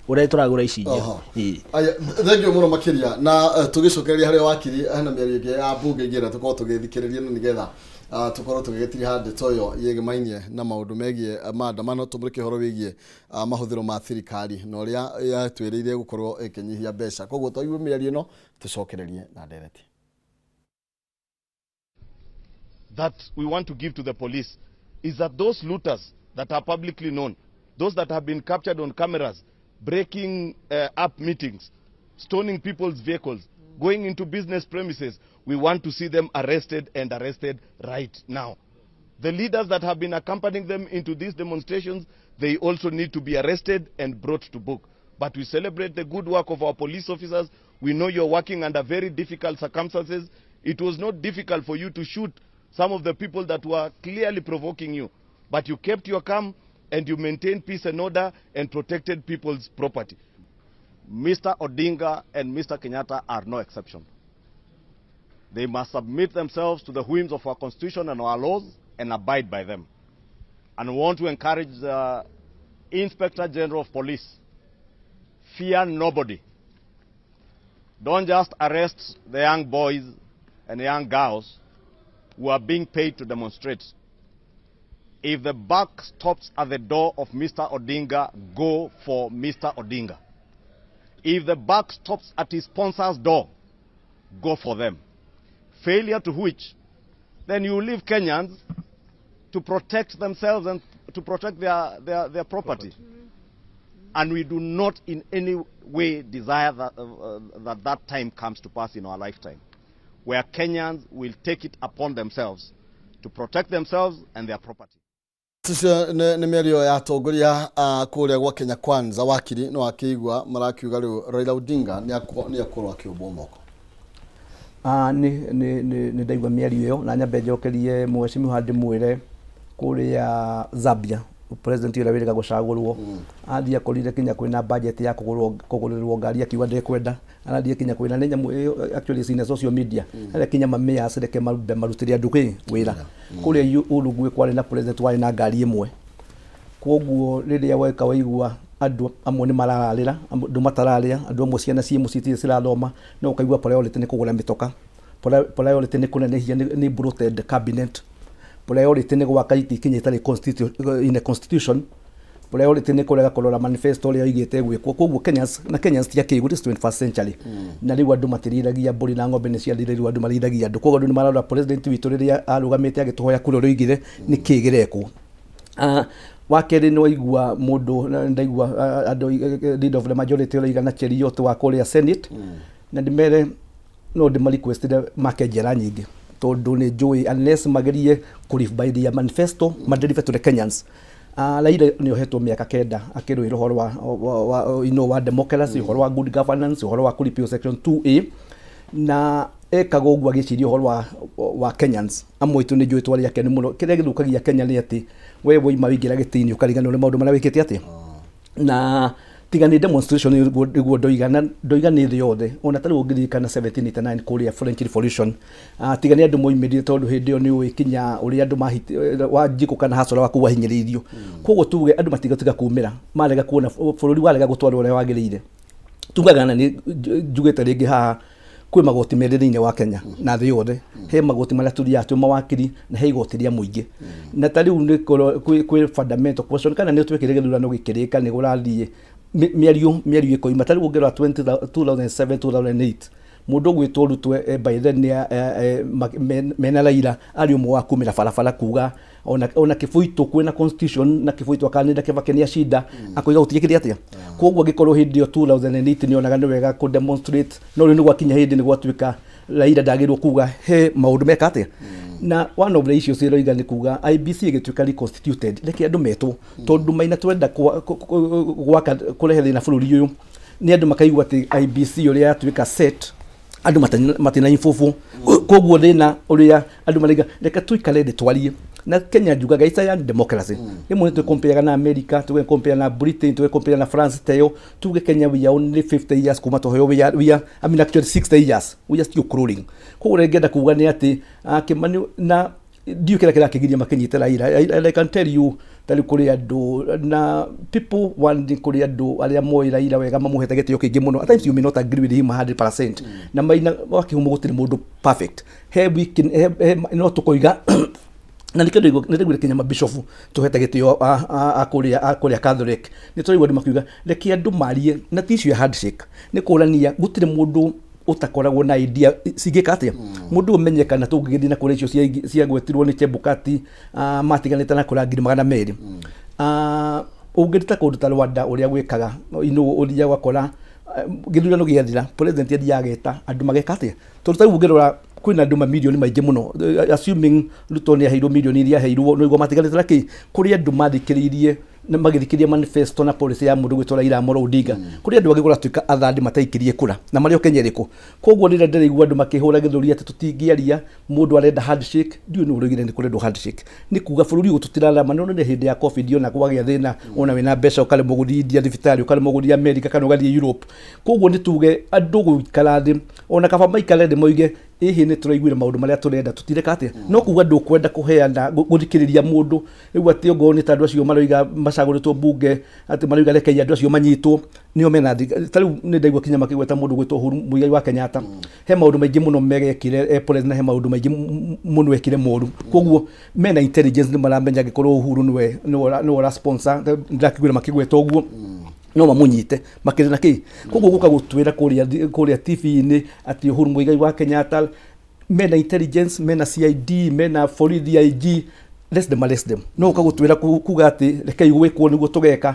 ũrĩa tũragũra ici njerũ. Ĩĩ. Aya, thank you mũno makĩria. Na tũgĩcokereria harĩa wakiri hena mĩario ĩngĩ ya mbunge ingĩenda tũkorwo tũgĩthikĩrĩria, na nĩgetha tũkorwo tũgĩgĩtiriha ndeto ĩyo yĩgĩmainie na maũndũ megiĩ maandamano, tũmũrĩke ũhoro wĩgiĩ mahũthĩro ma thirikari na ũrĩa yatwĩrĩire gũkorwo ĩkĩnyihia mbeca. Koguo twaigua mĩario ĩno, tũcokererie na ndereti. That we want to give to the police is that those looters that are publicly known, those that have been captured on cameras, breaking up meetings, stoning people's vehicles, going into business premises, we want to see them arrested and arrested right now. The leaders that have been accompanying them into these demonstrations, they also need to be arrested and brought to book. But we celebrate the good work of our police officers. We know you're working under very difficult circumstances. It was not difficult for you to shoot some of the people that were clearly provoking you. But you kept your calm and you maintained peace and order and protected people's property. Mr. Odinga and Mr. Kenyatta are no exception. They must submit themselves to the whims of our constitution and our laws and abide by them. And we want to encourage the Inspector General of Police, fear nobody. Don't just arrest the young boys and young girls who are being paid to demonstrate. If the buck stops at the door of Mr. Odinga, go for Mr. Odinga. If the buck stops at his sponsor's door, go for them. Failure to which, then you leave Kenyans to protect themselves and to protect their property. And we do not in any way desire that that time comes to pass in our lifetime, where Kenyans will take it upon themselves to protect themselves and their property. Icio nĩ mĩario ya atongoria a kũrĩa gwa Kenya Kwanza. Wakiri no akĩigua marakiuga rĩu Raila Odinga nĩ akorwo akĩũmbwo moko. Ah, nĩ ndaigua mĩario ĩyo, na nyambe njokerie mheshimiwa ndĩmwĩre kũrĩa Zambia president ũrĩa wĩrĩga gũcagũrwo athiĩ akorire kinya kwĩna budget ya kũgũrĩrwo ngari, akiuga ndekwenda. Arathiĩ kinya kwĩna nĩ nyamũ ĩyo actually is in a social media harĩa kinya mamĩas reke mambe marutĩre andũ kĩ wĩra. Kũrĩa Uruguay kwarĩ na president warĩ na ngari ĩmwe. Koguo rĩrĩa weka waigua andũ amwe nĩ marararĩra, andũ matararĩa, andũ amwe ciana ciĩ mũciĩ itirĩ cirathoma, no ũkaigua priority nĩ kũgũra mĩtoka, priority nĩ kũnenehia nĩ bloated cabinet, priority nĩ gwaka itĩ kinya itarĩ in a constitution. Priority nĩ kũrega kũrora manifesto ũrĩa oigĩte gwĩkwo. Koguo Kenyans na Kenyans ti akĩgu, this 21st century. Na rĩu andũ matirĩithagia mbũri na ng'ombe nĩ ciathirire, rĩu andũ marĩithagia andũ. Koguo andũ nĩ mararora president witũ rĩrĩa arũgamĩte agĩtũhoya kura ũrĩa oigire nĩ kĩĩ gĩrekwo. Wa kerĩ nĩ waigua mũndũ ndaigua andũ leader of the majority ũraiga na Cheruiyot wa kũrĩa Senate na ndĩmere no ndĩma requestire make njera nyingĩ tondũ nĩ njũĩ unless magerie kũ live by their manifesto ma deliver to the Kenyans. Raila nĩ ohetwo mĩaka kenda akĩrũĩra ũhoro wa you know, wa democracy, ũhoro wa good governance, ũhoro wa kũ repeal section 2A, na ekaga ũguo agĩciria ũhoro wa Kenyans. Amwe aitũ nĩ njũĩ twarĩ akenu mũno. Kĩrĩa gĩthũkagia Kenya nĩ atĩ we woima waingĩra gĩtĩ-inĩ ũkariganĩrwo nĩ maũndũ marĩa wĩkĩte atĩa. Na tiga nĩ demonstration nĩguo ndoiga, na ndoiga nĩ thĩ yothe, ona tarĩu ũngĩririkana 1789 kũrĩa French Revolution, tiga nĩ andũ moimĩrire tondũ hĩndĩ ĩyo nĩ ũĩ kinya ũrĩa andũ Wanjikũ kana Hasora waku wahinyĩrĩirio. Koguo tuge andũ matigatiga kumĩra marega kuona bũrũri warega gũtwarwo ũrĩa wagĩrĩire. Tugaga na nĩ njugĩte rĩngĩ haha, kwĩ magoti merĩ thĩinĩ wa Kenya na thĩ yothe. He magoti marĩa tũthiaga twĩ mawakiri na he igoti rĩa mũingĩ. Na ta rĩu nĩ kwĩ fundamental question kana nĩ twekire gĩthurano gĩkĩrĩka nĩ kũrathiĩ mĩario ĩkoima. Ta rĩu ũngĩrora 2007, 2008 mũndũ ũgwĩtwo Ruto by then mena Raila arĩ ũmwe wa kumĩra barabara kuga ona Kĩbũitũ kwĩna constitution na Kĩbũitũ akanĩrĩra Kĩbakĩ nĩ acinda akoiga gũtigĩkĩre atĩa. Koguo angĩkorwo hĩndĩ ĩyo 2008 nĩ onaga nĩ wega kũ demonstrate, no rĩu nĩ gwakinya hĩndĩ nĩ gwatuĩka Raila ndagĩrĩirwo kuga he maũndũ meka atĩa. Na one of the issues ĩroiga nĩ kuga IEBC ĩgĩtuĩka reconstituted, reke andũ metwo, tondũ maina twenda gwaka kũrehe thĩna bũrũri ũyũ nĩ andũ makaigua atĩ IEBC ũrĩa yatuĩka set andũ matina inbovu. Koguo thĩna ũrĩa andũ maraiga reke tũikare thĩ twarie. Na Kenya njugaga it's a young democracy. Rĩmwe nĩ twĩkompeaga na America, tũgekompea na Britain, tũgekompea na France teyo. Tuge Kenya we are only 50 years kuma tũheo, we are, I mean actually 60 years, we are still crawling. Koguo ũrĩa ingĩenda kuga nĩ atĩ Kimani na ndiũĩ kĩrĩa kĩrakĩgiria makĩnyite Raila. And I can tell you tarĩu kũrĩ andũ na people one nĩ kũrĩ andũ arĩa moĩ Raila wega mamũhete gĩtĩo kĩingĩ mũno. At times you may not agree with him 100%, na maina wa kĩhumo gũtirĩ mũndũ perfect, he weak, he no tũkoiga na nĩkĩo nĩndĩraiguire kinya mabishofu tũhete gĩtĩo a kũrĩa Catholic nĩ tũraigua andũ makiuga reke andũ marie, na ti issue ya handshake, nĩ kũrania gũtirĩ mũndũ ũtakoragwo na idea cingĩka atĩa mũndũ ũmenye kana tũngĩgĩthiĩ na kũrĩa icio ciagwetirwo nĩ Chebukati, matiganĩte na kũra 200,000. Ũngĩruta kũndũ ta Rwanda ũrĩa gwĩkaga ũthiaga ũgakora gĩthurano gĩathira president athiaga ageta andũ mageka atĩa, tondũ ta rĩu ũngĩrora kwĩna andũ mamirioni maingĩ mũno, assuming Ruto nĩ aheirwo mirioni iria aheirwo nĩguo matiganĩte na kĩ kũrĩ andũ mathikĩrĩirie na magĩthikĩrĩria manifesto na policy ya mũndũ gwĩtwo Raila Amolo Odinga, kũrĩ andũ angĩ kũratuĩka athandi mataikirie kura na marĩ o Kenya ĩrĩkũ. Koguo rĩrĩa ndĩraigua andũ makĩhũra gĩthũri atĩ tũtingĩaria, mũndũ arenda handshake, ndiũĩ nĩ ũroigire nĩ kũrendwo handshake, nĩ kuga bũrũri ũyũ tũtirarama. Nĩ ũronire hĩndĩ ya COVID ona kwagĩa thĩna, ona wĩna mbeca ũkaremwo gũthiĩ India thibitarĩ, ũkaremwo gũthiĩ America kana ũgathiĩ Europe. Koguo nĩ tuge andũ gũikara thĩ, ona kaba maikare thĩ moige ĩhĩ nĩ tũraiguire maũndũ marĩa tũrenda tũtireka atĩa, no kuga ndũkwenda kũheana gũthikĩrĩria mũndũ rĩu atĩ ongorwo nĩ ta andũ acio maroiga macagũrĩtwo mbunge atĩ maroiga rekei andũ acio manyitwo nĩo mena ta rĩu nĩ ndaigua kinya makĩgweta mũndũ gwĩtwo Uhuru Muigai wa Kenyatta, he maũndũ maingĩ mũno mega ekire e president na he maũndũ maingĩ mũno ekire moru. Koguo mena intelligence nĩ maramenya angĩkorwo Uhuru nĩwe ũra sponsor, ndĩrakĩiguire makĩgweta ũguo no mamũnyite makĩrĩ na kĩ. Koguo gũka gũtwĩra kũrĩa TV-inĩ atĩ Uhuru Muigai wa Kenyatta, mena intelligence, mena CID, mena borithi IG, let them arrest them. No ũka gũtwĩra kuga atĩ rekei gwĩkwo nĩguo tũgeka.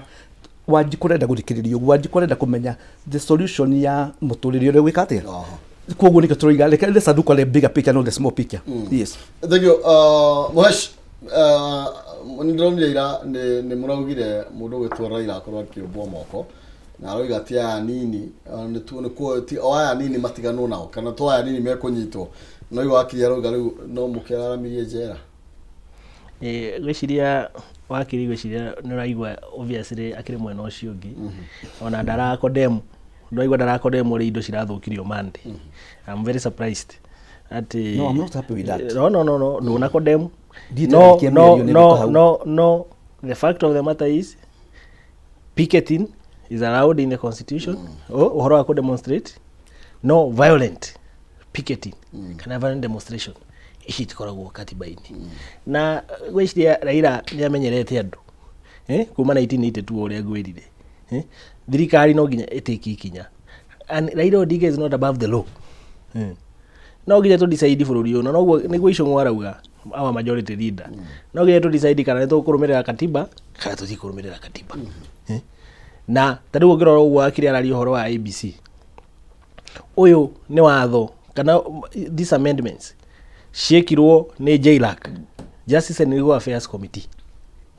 Wanjikũ ũrenda gũthikĩrĩria ũguo, Wanjikũ arenda kũmenya the solution ya mũtũrĩre ũrĩa gwĩka atĩa. Koguo nĩkĩo tũroiga reke let's look at the bigger picture, not the small picture. Yes. Thank you. Muhesh, nĩ ndĩronire ira nĩ mũraugire mũndũ ũgwĩtwo Raila akorwo akĩũmbwo moko na aroiga ti aya nini, nĩ o aya nini matiganwo nao kana to aya nini mekũnyitwo, no igua wakiri aroiga rĩu no mũkĩararamirie njera. Ngwĩciria wakiri, ngwĩciria nĩ ũraigua obviously akĩrĩ mwena ũcio ũngĩ ona ndara condemn, ndũraigua ndara condemn ũrĩa indo cirathũkirio Monday. I'm very surprised atĩ No, I'm not happy with that. No, ndũna condemn. Ndiĩte No. gaikia No. mĩario nĩ No. gũka hau. No, the fact of the matter is picketing is allowed in the constitution. Oh, ũhoro wa kũ demonstrate, no violent picketing kana violent demonstration ici itikoragwo katiba-inĩ. Na ngwĩciria Raila nĩ amenyerete andũ. Eh, kuma 1982 ũrĩa ngwĩrire. Eh, thirikari no nginya ĩtĩki ikinya. And Raila Odinga is not above the law. No nginya tũ decide bũrũri ũyũ na noguo nĩguo Icũng'wa arauga our majority leader. No nginya tũ decide kana nĩ tũkũrũmĩrĩra katiba kana tũtikũrũmĩrĩra katiba. Eh? Na ta rĩu ũngĩrora ũguo akiri araria ũhoro wa ABC. Ũyũ nĩ watho kana these amendments ciĩkirwo nĩ JLAC, Justice and Legal Affairs Committee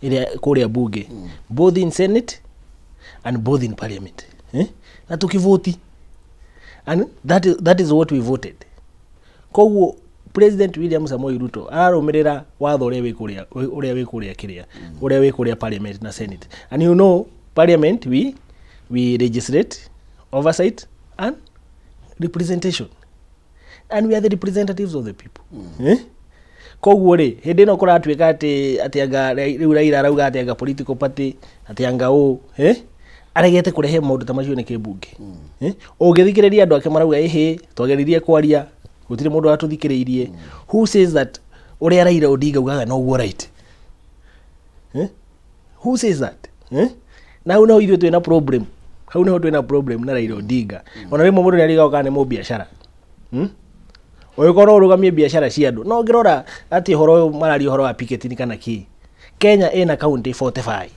ĩrĩa kũrĩa bunge both in Senate and both in Parliament eh? Na tukivoti and that is what we voted. Koguo President William Samoei Ruto ararũmĩrĩra watho ũrĩa wĩ kũrĩa ũrĩa wĩ kũrĩa kĩrĩa ũrĩa wĩ kũrĩa Parliament na Senate. And you know Parliament we legislate, oversight and representation, and we are the representatives of the people. Eh? Koguo rĩ, hĩndĩ ĩno kũratuĩka atĩ atĩ anga rĩu Raila arauga atĩ anga political party atĩ anga ũ eh? Aregete kũrehe maũndũ ta macio nĩ kĩmbunge. Eh? Ũngĩthikĩrĩria andũ ake marauga ĩhĩ twageririe kwaria gũtirĩ mũndũ watũthikĩrĩirie. Who says that ũrĩa Raila Odinga ugaga noguo right? Eh? Who says that? Eh? Na hau naho ithuĩ twĩna problem, hau niho twĩna problem na Raila Odinga. Ona rĩmwe mũndũ nĩarigagwo kana nĩ mũbiacara. Ũngĩkorwo no ũrũgamie biacara cia andũ no ngĩrora atĩ ũhoro ũyũ mararia ũhoro wa picketing kana kĩ. Kenya ĩna county 45.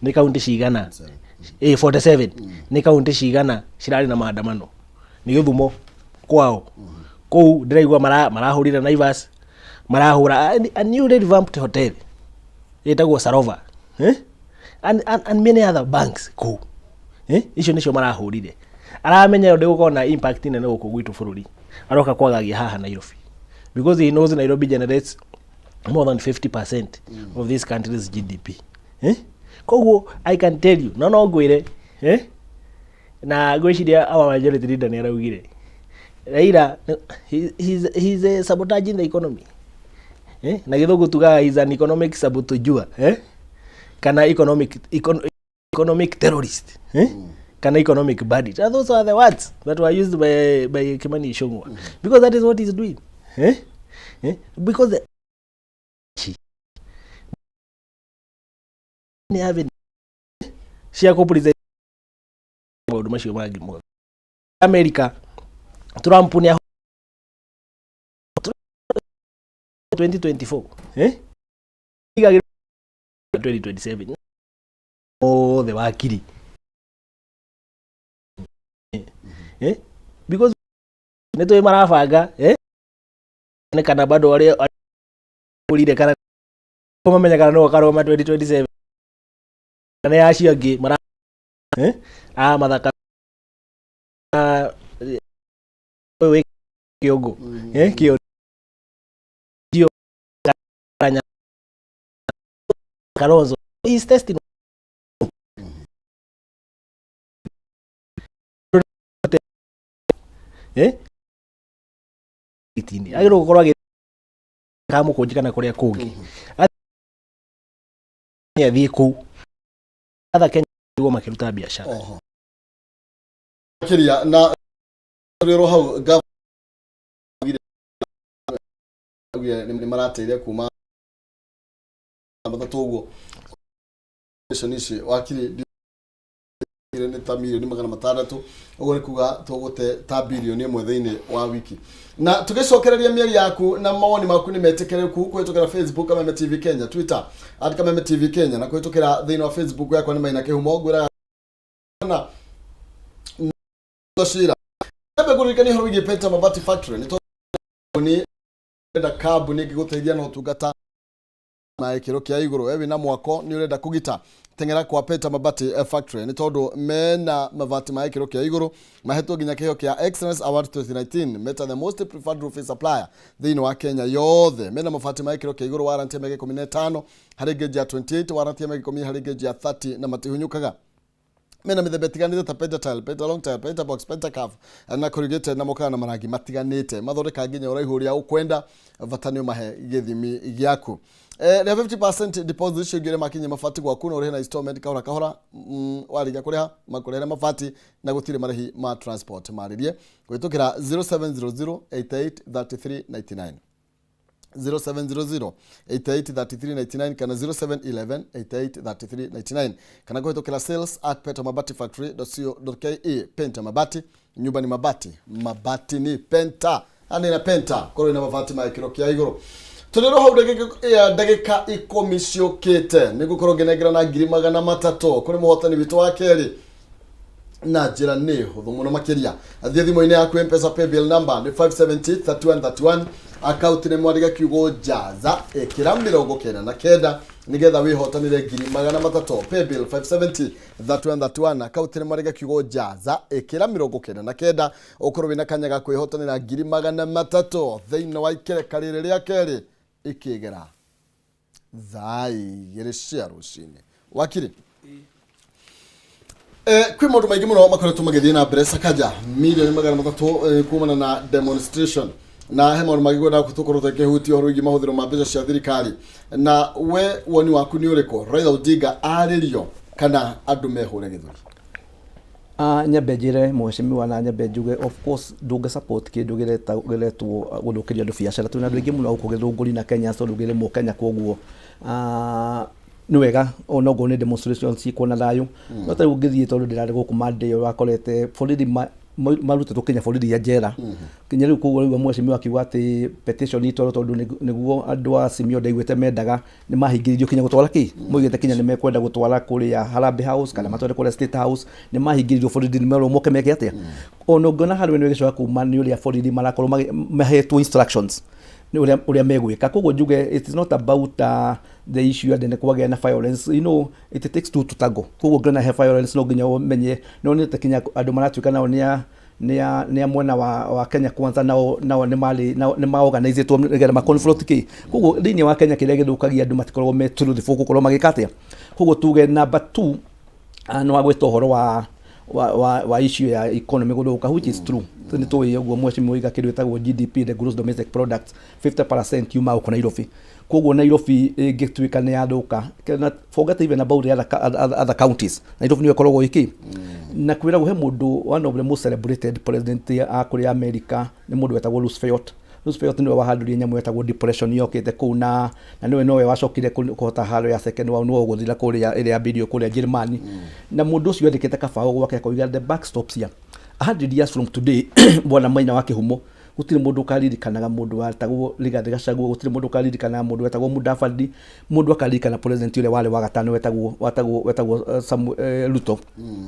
Nĩ county cigana? 47. Nĩ county cigana cirarĩ na maandamano? Nĩ Gĩthumo kwao kũu ndĩraigua marahũrire Naivas, marahũra a newly revamped hotel ĩtagwo Sarova, eh? And many other banks kũu, eh? Icio nĩcio marahũrire. Aramenya ĩyo ndĩgũkorwo na impact nene gũkũ gwitũ bũrũri, aroka kwagagia haha Nairobi because he knows Nairobi generates more than 50% of this country's GDP. Eh? Koguo I can tell you no no ngwĩre eh? Na ngwĩciria our majority leader nĩ araugire Raila he's sabotaging the economy. Eh? Na gĩthũngũ tugaga he's an economic saboteur, eh? Kana economic terrorist, eh? Kana economic bandit. And those are the words that were used by Kimani Ichung'wa because that is what he's doing. Eh? Eh? Because the nĩ avenue cia kũ present maũndũ macio mangĩ mothe. America, Trump nĩ 2024, eh? 2027 othe wakiri, eh? Because nĩ tũĩ marabanga, eh? Nĩ kana bado arĩa ũrire kana mamenya kana no akarũgama 2027 na nĩ acio angĩ mara eh? A mathaka ũyũ wĩ kĩongo, eh? Kĩo Karanya Kalonzo is testing eh itini agĩrĩirwo gũkorwo agĩ kamũkũnji kana kũrĩa kũngĩ athiĩ kũu atha Kenya nĩguo makĩruta biacara. Oho. Makĩria na rĩrwo hau nĩ marateire kuma matatũ ũguo ici wakiri nĩ ta mirioni 600, ũguo nĩ kuga tũgũte ta birioni 1 thĩinĩ wa wiki. Na tũgĩcokereria mĩeri yaku na mawoni maku nĩ metĩkĩrĩku kũhĩtũkĩra Facebook Kameme TV Kenya, Twitter @KamemeTV Kenya, na kũhĩtũkĩra thĩinĩ wa Facebook yakwa nĩ Maina Kĩhumo. Ngwĩraga na cira Embe ngũririkania ũhoro wĩgiĩ Penta Mabati Factory nĩ tondũ nĩ ũrenda kambuni ĩngĩgũteithia na ũtungata na gĩkĩro kĩa igũrũ. We wĩna mwako nĩ ũrenda kũgita, teng'era kwa Peta Mabati Factory nĩ tondũ mena mabati ma gĩkĩro kĩa igũrũ, mahetwo nginya kĩheo kĩa Excellence Award 2019 meta the most preferred roofing supplier thĩinĩ wa Kenya yothe. Mena mabati ma gĩkĩro kĩa igũrũ, warranty ya mĩaka 15 harĩ gauge ya 28, warranty ya mĩaka 10 harĩ gauge ya 30, na matihunyũkaga. Mena mĩthemba ĩtiganĩte ta Pentatile, Pentalong tile, Pentabox, Pentacurve na corrugated, na mokaga na marangi matiganĩte. Mathondeka nginya ũraihu ũrĩa ũkwenda, bata nĩ ũmahe gĩthimi gĩaku. Rĩa 50% deposit icio ingĩ ũrĩa makinyia mabati gwaku na ũrĩhe na installment kahora kahora. Warĩkia kũrĩha makũrehere mabati na gũtirĩ marĩhi ma transport. Marĩrie kũhĩtũkĩra 0700 88 33 99. 0700 883399 kana 0711 883399 kana kũhĩtũkĩra sales at petamabatifactory.co.ke. Penta Mabati, nyumba ni mabati, mabati ni penta, ani na penta korwo ina mabati ma gĩkĩro kĩa igũrũ. Tũrĩ hau ndagĩka 10 ciũkĩte nĩ ngũkorwo ngĩnengerana 300,000 kũrĩ mũhotani witũ wa kerĩ na njĩra nĩ hũthũ mũno makĩria. Athiĩ thimũ-inĩ yaku, Mpesa paybill number nĩ 570 3131, akaunti nĩ mwandĩke kiugo jaza, ĩkĩra 99 nĩgetha wĩhotanĩre 300,000. Paybill 570 3131, akaunti nĩ mwandĩke kiugo jaza, ĩkĩra 99, ũkorwo wĩna kanya ga kwĩhotanĩra 300,000 thĩinĩ wa ikereka rĩrĩ rĩa kerĩ ikĩgera thaa 2 cia rũcinĩ. Wakiri, kwĩ maũndũ maingĩ mũno makoretwo magĩthiĩ na mbere. Sakaja 300,000,000 kumana na demonstration, na he maũndũ mangĩ kwenda tũkorwo tũkĩhutia ũhoro wĩgiĩ mahũthĩro ma mbeca cia thirikari. Na we woni waku nĩ ũrĩkũ, Raila Odinga arĩrio kana andũ mehũre gĩthũri? Nyambe njĩre mheshimiwa na nyambe njuge, of course ndũngĩ support kĩndũ gĩretwo gũthũkĩria andũ biacara. Twĩna andũ aingĩ mũno gũkũ Gĩthũngũri na Kenya tondũ ngĩrĩmwo Kenya, koguo nĩ wega ona okorwo nĩ demonstration ciĩkwo na thayũ. No ta rĩu ũngĩthiĩ, tondũ ndĩrarĩ gũkũ Monday ĩyo, wakorete borithi marutĩtwo kinya borithi ya njera kinya rĩu. Koguo rĩu mheshimiwa akiuga atĩ petition itwarwo tondũ nĩguo andũ a Simio ndaiguĩte mendaga nĩ mahingĩrĩirio kinya gũtwara kĩ moigĩte kinya nĩ mekwenda gũtwara kũrĩa Harambee House kana matware kũrĩa State House. Nĩ mahingĩrĩirio borithi, nĩ merwo moke meke atĩa. Ona ũngĩona harĩa nĩ ĩgĩcoka kuma nĩ ũrĩa borithi marakorwo mahetwo instructions nĩ ũrĩa megwĩka. Koguo njuge it is not about the issue atĩ nĩ kwagĩa na violence. It takes two to tango. Koguo ũngĩona he violence, no nginya ũmenye no nĩ kinya andũ maratuĩka nao nĩ a mwena wa Kenya Kwanza, nao nĩ marĩ nao nĩ ma organizĩtwo nĩgetha ma confront kĩ. Koguo thĩinĩ wa Kenya kĩrĩa gĩthũkagia, andũ matikoragwo me truthful gũkorwo magĩka atĩa. Koguo tuge number two, nĩ wagwĩta ũhoro wa issue ya economy gũthũka, which is true. Nĩ tũĩ ũguo mheshimiwa oiga kĩndũ gĩtagwo GDP, the gross domestic product, 50% yuma gũkũ Nairobi. Koguo Nairobi ĩngĩtuĩka nĩ yathũka, forget even about the other counties, Nairobi nĩyo ĩkoragwo ĩkĩ na kwĩragwo he mũndũ, one of the most celebrated president a kũrĩa America, nĩ mũndũ wetagwo Roosevelt. Roosevelt nĩwe wahandũrire nyamũ yetagwo depression yokĩte kũu, na nĩwe nowe wacokire kũhota haro ya second world nĩwe ũgũthira kũrĩa ĩrĩa yambĩrĩirio kũrĩa Jerumani. Na mũndũ ũcio andĩkĩte kabaũ gwake akoiga, "The buck stops here." 100 years from today, bwana Maina wa Kĩhumo, gũtirĩ mũndũ ũkaririkanaga mũndũ wetagwo Rigathĩ Gachagua, gũtirĩ mũndũ ũkaririkanaga mũndũ wetagwo Mudavadi, mũndũ akaririkana president ũrĩa warĩ wa gatano wetagwo Ruto.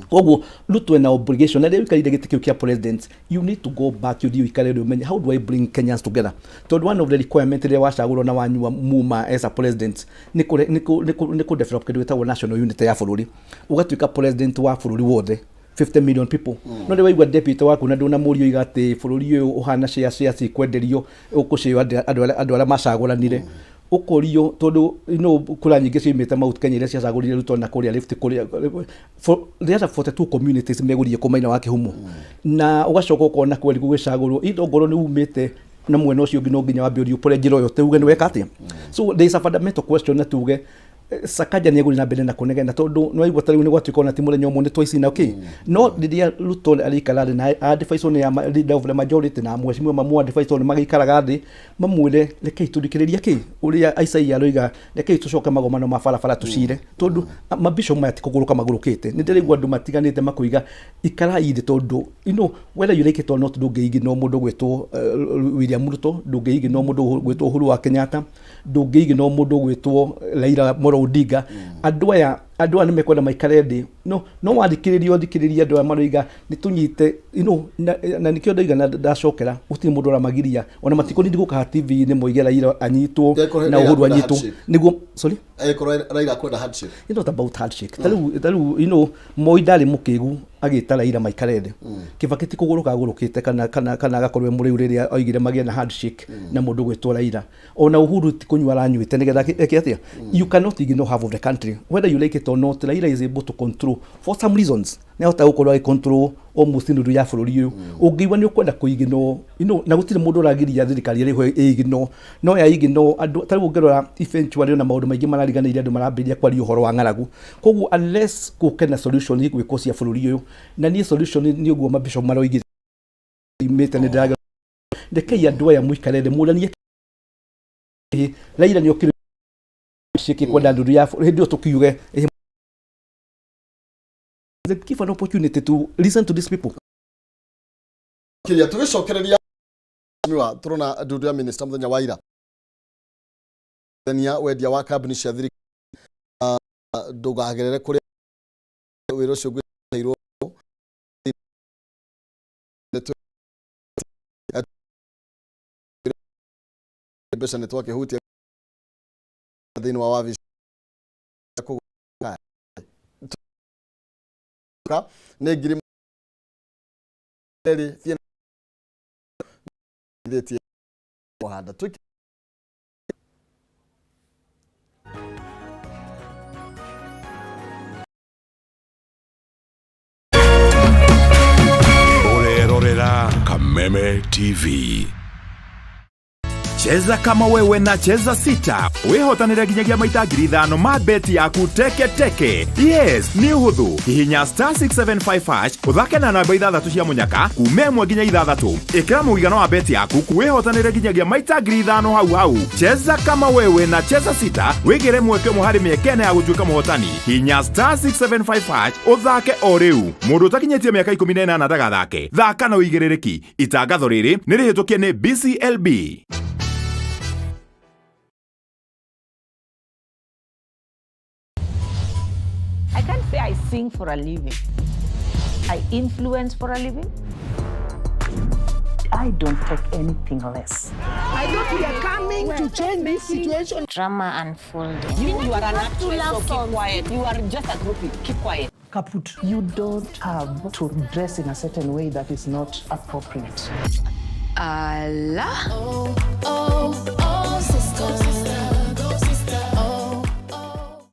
Koguo Ruto ena obligation, na rĩrĩa ũikarĩire gĩtĩ kĩu kĩa president, you need to go back, ũthiĩ ũikare rĩ ũmenye, how do I bring Kenyans together? Tondũ one of the requirement rĩrĩa wacagũrwo na wanyua muma as a president nĩ kũ develop kĩndũ gĩtagwo national unity ya bũrũri, ũgatuĩka president wa bũrũri wothe, 50 million people. No nĩ waigua deputy waku na ndũnamũria oiga atĩ bũrũri ũyũ ũhana share, share cikwenderio ũkũcĩo andũ arĩa macagũranire, ũkorio tondũ kura nyingĩ ciumĩte Mount Kenya iria ciacagũrire Ruto na kũrĩa Rift, kũrĩa for the other 42 communities megũthiĩ kũ, Maina wa Kĩhumo? Na ũgacoka ũkona kweri gũgĩcagũrwo itho ngorwo nĩ umĩte na mwena ũcio ũngĩ, no nginya wambe ũthiĩ ũpore njĩra ũyũ tuge nĩ weka atĩa. So there is a fundamental question, na tuge Sakaja nĩ egũthiĩ na mbere na kũnegena tondũ nĩ waigua ta rĩu nĩ gwatuĩka ona ti mũthenya ũmwe nĩ twaicina okay. No rĩrĩa Ruto arĩikara thĩ na advice nĩ ya leader of the majority na mheshimiwa mamu advice nĩ magĩikaraga thĩ mamwĩre, rekei tũthikĩrĩrie kĩ ũrĩa Isaiah aroiga, rekei tũcoke magomano ma barabara tũcire, tondũ mabishop maya ti kũgũrũka magũrũkĩte. Nĩ ndĩraigua andũ matiganĩte makoiga ikarai thĩ, tondũ whether you like it or not, ndũngĩignore mũndũ gwĩtwo William Ruto, ndũngĩignore mũndũ gwĩtwo Uhuru wa Kenyatta, ndũngĩignore mũndũ gwĩtwo Raila Amolo Odinga. Andũ aya nĩ mekwenda maikare thĩ, no wathikĩrĩria ũthikĩrĩria andũ aya maroiga nĩ tũnyite na nĩkĩo ndoiga na ndacokera gũtirĩ mũndũ ũramagiria ona matikũnindi gũka TV-inĩ moige Raila anyitwo Angĩkorwo na Raila Uhuru akwenda anyitwo handshake. Nĩguo, sorry? Angĩkorwo Raila akwenda handshake. It's not about handshake. Ta rĩu Moi ndarĩ mũkĩgu agĩta Raila maikare thĩ. Kibaki ti kũgũrũka agũrũkĩte kana agakorwo e mũrĩu rĩrĩa oigire magĩe na handshake na mũndũ gwĩtwo Raila. Ona Uhuru ti kũnyua aranyuĩte nĩgetha eke atĩa. You cannot ignore half of the country whether you like it or not. Raila is able to control, for some reasons nĩ ahota gũkorwo agĩ control almost nuthu ya bũrũri ũyũ. Ũngĩigua nĩ ũkwenda kũignore na gũtirĩ mũndũ ũragiria thirikari ĩrĩa ĩignore, no ya ignore andũ. Ta rĩu ũngĩrora eventually ona maũndũ maingĩ marariganĩire, andũ marambĩrĩria kwaria ũhoro wa ng'aragu. Koguo unless gũke na solution igwĩkwo cia bũrũri ũyũ, na niĩ solution nĩ ũguo mabishop maroigire imĩte, nĩ ndĩraga rekei andũ aya mũikare thĩ mũranie. Hihi Raila nĩ okire ciĩkĩ kwenda ndundu ya hĩndĩ ĩyo tũkiuge give an opportunity to listen to these people. Kiria tugicokereria miwa turona ndundu ya minister muthenya wa ira thenia wendia wa kambuni cia thirikari ndugagerere kuria wira ucio gwĩteirwo mbeca nĩ twakĩhutia thĩinĩ wa wabici nĩ ngiri erĩ thiĩ kũhanda Ũrerorera Kameme TV. Cheza kama wewe na Cheza Sita wihotanire nginyagia maita 5,000 ma beti yaku teke teke. Yes, nĩ ũhũthũ. Hihinya star 675 hash ũthake na namba 6 cia mũnyaka kuma 1 nginya 6. Ĩkĩra mũigana wa beti yaku wihotanire nginyagia maita 5,000 hau hau. Cheza kama wewe na Cheza Sita wĩgĩre mweke ũmwe harĩ mĩeke ĩna ya gũtuĩka mũhotani. Hihinya star 675 hash ũthake o rĩu. Mũndũ ũtakinyĩtie mĩaka 18 ndagathake. Thaka na ũigĩrĩrĩki. Itangatho rĩrĩ nĩ rĩhĩtũkie nĩ BCLB. I can't say I sing for a living. I influence for a living. I don't take anything less. I thought we are coming to change this situation. Drama unfolding. You are an actress, so keep quiet. You are just a groupie. Keep quiet. Kaput. You don't have to dress in a certain way that is not appropriate. Allah. Oh, oh, oh, sister. Sister, go sister. Oh, oh.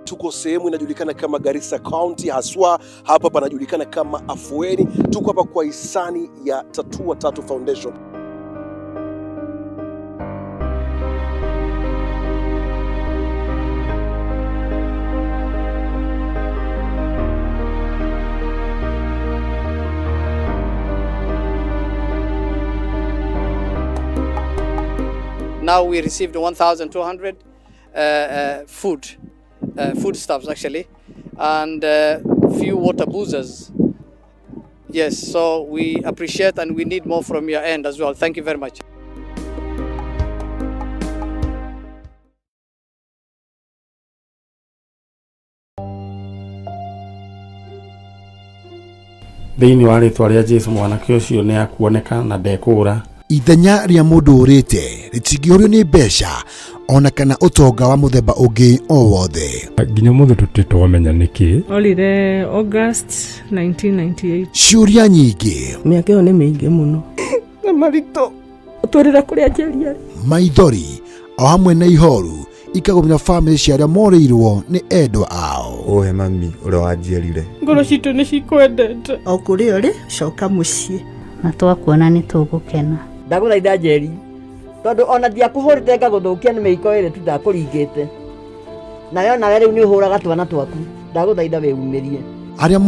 Tuko sehemu inajulikana kama Garissa County, haswa hapa panajulikana kama Afueni. Tuko hapa kwa hisani ya Tatua Tatu Foundation. Now we received 1,200 foodstuffs actually, and few water boozers. Yes, so we appreciate and we need more from your end as well. Thank you very much. Thĩinĩ wa rĩtwa rĩa Jesu mwanake ũcio nĩ akuoneka na ndekũũra. Ithenya rĩa mũndũ ũrĩte rĩtingĩũrio nĩ mbeca ona kana ũtonga wa mũthemba ũngĩ o wothe. Nginya ũmũthĩ tũtirĩ twamenya nĩkĩ. Orire August 1998. Ciũria nyingĩ, Mĩaka ĩyo nĩ mĩingĩ mũno. Na maritũ ũtwĩrĩra kũrĩa njeri arĩ. Maithori o hamwe na ihoru ikagũmĩra bamĩrĩ cia arĩa morĩirwo nĩ endwa ao. Ũhe mami ũrĩa wanjiarire. Ngoro citũ nĩ cikwendete. O kũrĩa ũrĩ, coka mũciĩ. Na twakuona nĩ tũgũkena. Ndagũthaitha Njeri, tondũ ona ndiakũhũrĩte ngagũthũkia nĩ mĩiko ĩrĩ tu ndakũringĩte. Nawe onawe rĩu nĩ ũhũraga twana twaku. Ndagũthaitha wĩumĩrie. Arĩa